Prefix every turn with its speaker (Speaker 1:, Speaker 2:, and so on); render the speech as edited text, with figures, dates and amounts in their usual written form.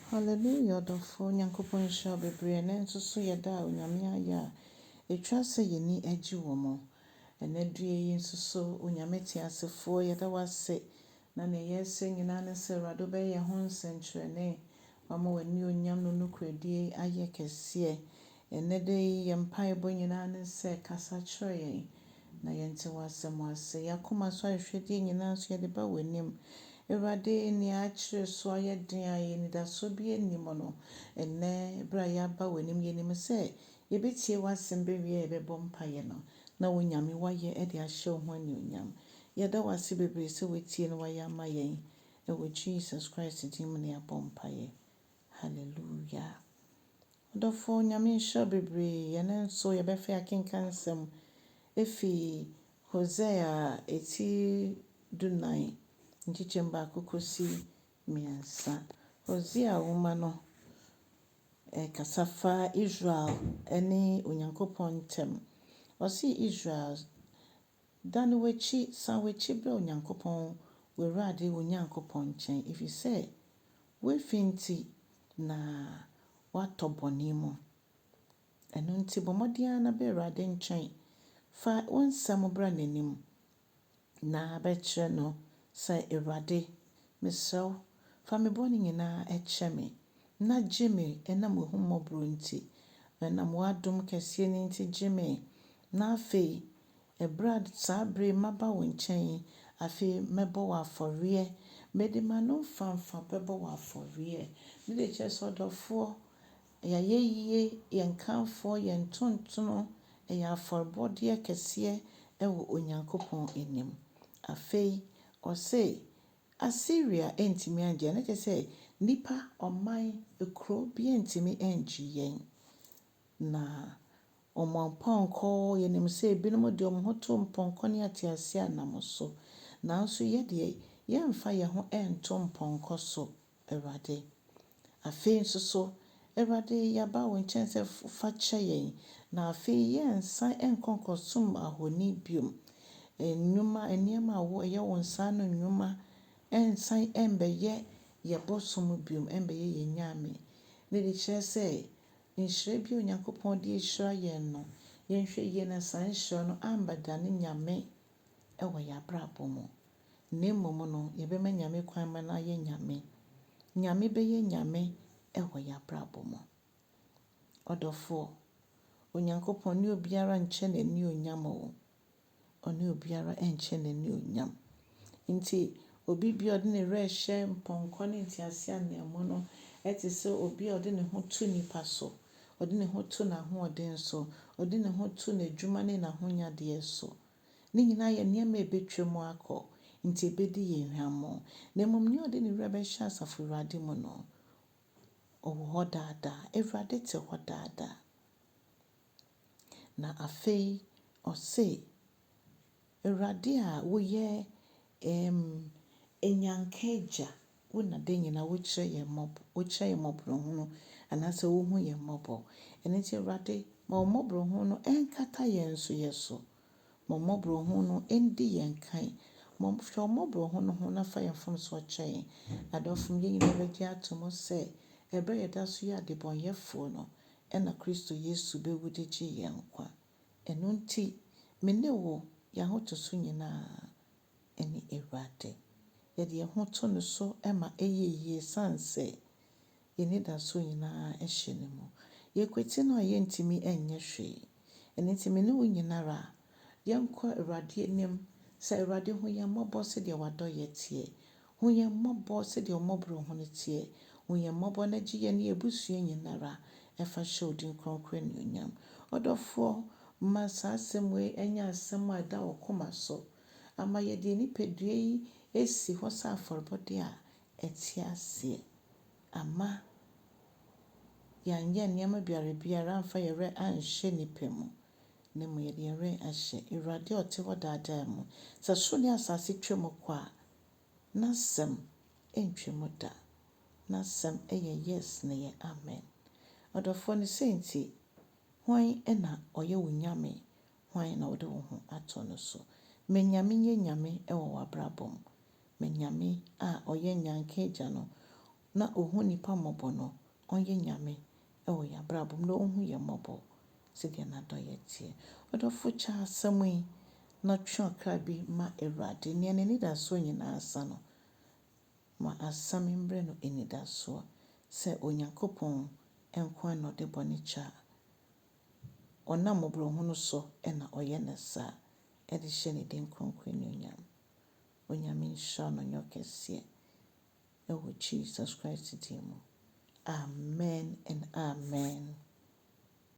Speaker 1: Hallelujah ɔdɔfoɔ Nyankopɔn nhyira wo bebree ɛnɛ nso so yɛ da a Onyame ayɛ a ɛtwa sɛ yɛni gye wɔ mu. Ɛnɛ due yi nso so Onyame teasefoɔ yɛda wo ase na nea yɛsrɛ nyinaa ne sɛ Awurade wobɛyɛ yɛn ho nsɛnkyerɛnne wama w'anionyam no nokorɛdie ayɛ kɛseɛ. Ɛnɛ da yi yɛn mpaebɔ nyinaa ne sɛ kasa kyerɛ yɛn na yɛnte w'asɛm ase. Yɛn akoma so ahwehwɛdeɛ nyinaa nso yɛde ba w'anim. Awurade, nea akyere so ayɛ den a anidasoɔ bi nni mu no, ɛnnɛ berɛ a yɛaba w'anim, yɛnim sɛ yɛbɛtie w'asɛm bɛwie a yɛbɛbɔ mpaeɛ no, na wo Nyame woayɛ de ahyɛ wo ho anuonyam. Yɛda wo ase bebree sɛ woatie na woayɛ ama yɛn. Ɛwɔ Jesus Christ din mu na yɛabɔ mpaeɛ. Hallelujah. Ɔdɔfoɔ, Nyame nhyira wo bebree. Ɛnnɛ nso yɛbɛfa yɛn akenkan nsɛm efi Hosea eti 14 nkyekyɛm 1 kɔsi 3. Hosea nwoma no ɛkasa fa Israel ne Onyankopɔn ntam. Ɔse Israel, dane w'akyi, san w'akyi brɛ Onyankopɔn, w'Awurade wo Nyankopɔn nkyɛn, ɛfiri sɛ woafi nti na woatɔ bɔne mu. Ɛno nti bɔ mmɔden ara na bra Awurade nkyɛn. Fa wo nsɛm bra n'anim na bɛkyerɛ no sɛ Awurade, mesrɛ wo, fa me bɔne nyinaa kyɛ me na gye me ɛnam w'ahummɔborɔ nti. Ɛnam w'adom kɛseɛ no nti gye me. Na afei, ɛberɛ a saa bere maba wo nkyɛn yi, afei mɛbɔ wo afɔreɛ. Mede m'ano mfamfa bɛbɔ wo afɔreɛ. Ne de kyerɛ sɛ ɔdɔfoɔ, yɛayɛ yɛn kamfoɔ, yɛn ntontono, ɛyɛ afɔrebɔdeɛ kɛseɛ ɛwɔ Onyankopɔn anim. Afei, ɔse Assyria ntumi angye yɛn. Na kyerɛ sɛ nnipa, ɔman, ekuro bi ntumi angye yɛn. Na wɔn apɔnkɔ, yɛnim sɛ ebinom de wɔn ho to mpɔnkɔ ne ateaseɛnam so. Nanso yɛ deɛ, yɛmfa yɛn ho nto mpɔnkɔ so, Awurade. Afei nso so, Awurade, yɛaba wo nkyɛn sɛ fa kyɛ yɛn. Na afei yɛnsan nkɔ nkɔsom ahoni biom. Nnwuma, nneɛma a ɛyɛ wo nsa ano nnwuma nsan mbɛyɛ yɛn bosom biom, mbɛyɛ yɛn nyame. Ne de kyerɛ sɛ, nhyira bi a Onyankopɔn de ahyira yɛn no, yɛnhwɛ yie na saa nhyira no ambɛdane nyame ɛwɔ yɛn abrabɔ mu. Na mmom no, yɛbɛma Nyame kwan ma no ayɛ nyame. Nyame bɛyɛ nyame ɛwɔ yɛn abrabɔ mu. Ɔdɔfoɔ, Onyankopɔn ne obiara nkyɛ n'anionyam o. Ɔne obiara nkyɛ n'anionyam. Nti, obi bi a ɔde ne werɛ hyɛ mpɔnkɔ ne nteaseɛnam mu no ɛte sɛ obi a ɔde ne ho to nipa so. Ɔde ne ho to n'ahoɔden so. Ɔde ne ho to n'adwuma ne n'ahonyadeɛ so. Ne nyinaa yɛ nneɛma a ɛbɛtwa mu akɔ. Nti ɛbɛdi yɛn hwammɔ. Na mmom nea ɔde ne werɛ bɛhyɛ asafo Awurade mu no, ɔwɔ hɔ daadaa. Awurade te hɔ daadaa. Na afei, ɔse, Awurade a woyɛ enyanka agya, wo na da nyinaa wokyerɛ yɛn mmɔbɔ, wokyerɛ yɛn mmɔborɔhunu anaasɛ wohu yɛn mmɔbɔ. Ɛno nti Awurade, ma wo mmɔborɔhunu no ɛnkata yɛn so yɛ so. Ma wo mmɔborɔhunu no ɛndi yɛn kan. Ma hwɛ wo mmɔborɔhunu ho na fa yɛn mfomsoɔ kyɛ yɛn. Adɔfo, yɛn nyinaa bɛgye ato mu sɛ, ɛberɛ a yɛda so yɛ adebɔnyɛfoɔ no, ɛna Kristo Yesu bɛwu de gye yɛn nkwa. Ɛno nti, me ne wo, yɛn ahotoso nyinaa ɛne Awurade. Yɛde yɛn ho to no so ma ɛyɛ yie esiane sɛ yɛn anidasoɔ nyinaa hyɛ ne mu. Yɛkwati no a yɛntumi nyɛ hwee. Ɛno nti me ne wo nyinara, yɛnkɔ Awurade anim sɛ Awurade hu yɛn mmɔbɔ sɛdeɛ w'adɔeɛ teɛ. Hu yɛn mmɔbɔ sɛdeɛ wo mmɔborɔhunu teɛ. Hu yɛn mmɔbɔ na gye yɛn ne yɛn abusua nyinara ɛfa hyɛ wo din kronkron anuonyam. Ɔdɔfoɔ, ma saa asɛm wei ɛnyɛ asɛm a ɛda wo koma so. Ama yɛde nipadua yi esi hɔ sɛ afɔrebɔdeɛ a ɛte aseɛ. Ama yɛanyɛ nneɛma biara biara amfa yɛn werɛ anhyɛ nnipa mu. Na mmom yɛde yɛn werɛ ahyɛ Awurade a ɔte hɔ daadaa mu. Sɛ soro ne asase twa mu kɔ a, n'asɛm ntwa mu da. N'asɛm ɛyɛ yes na ɛyɛ amen. Ɔdɔfoɔ no sei nti, hwan na ɔyɛ wo nyame? Hwan na wode wo ho ato no so? Ma Nyame nyɛ nyame ɛwɔ w'abrabɔ mu. Ma Nyame a ɔyɛ nyanka agya no, na ɔhu nnipa mmɔbɔ no, ɔnyɛ Nyame wɔ yɛn abrabɔ mu na ɔnhu yɛn mmɔbɔ sɛdeɛ n'adɔeɛ teɛ. Ɔdɔfo kyɛ asɛm yi na twe ɔkra bi ma Awurade. Nea n'anidasoɔ nyinaa asa no, ma asɛm yi mbrɛ no anidasoɔ sɛ Onyankopɔn nko ara na ɔde bɔne kyɛ a ɔnam mmɔborɔhunu so na ɔyɛ no saa de hyɛ ne din kronkron anuonyam. Onyame nhyira wo na ɔnyɛ wo kɛseɛ ɛwɔ Jesus Christ din mu. Amen and amen.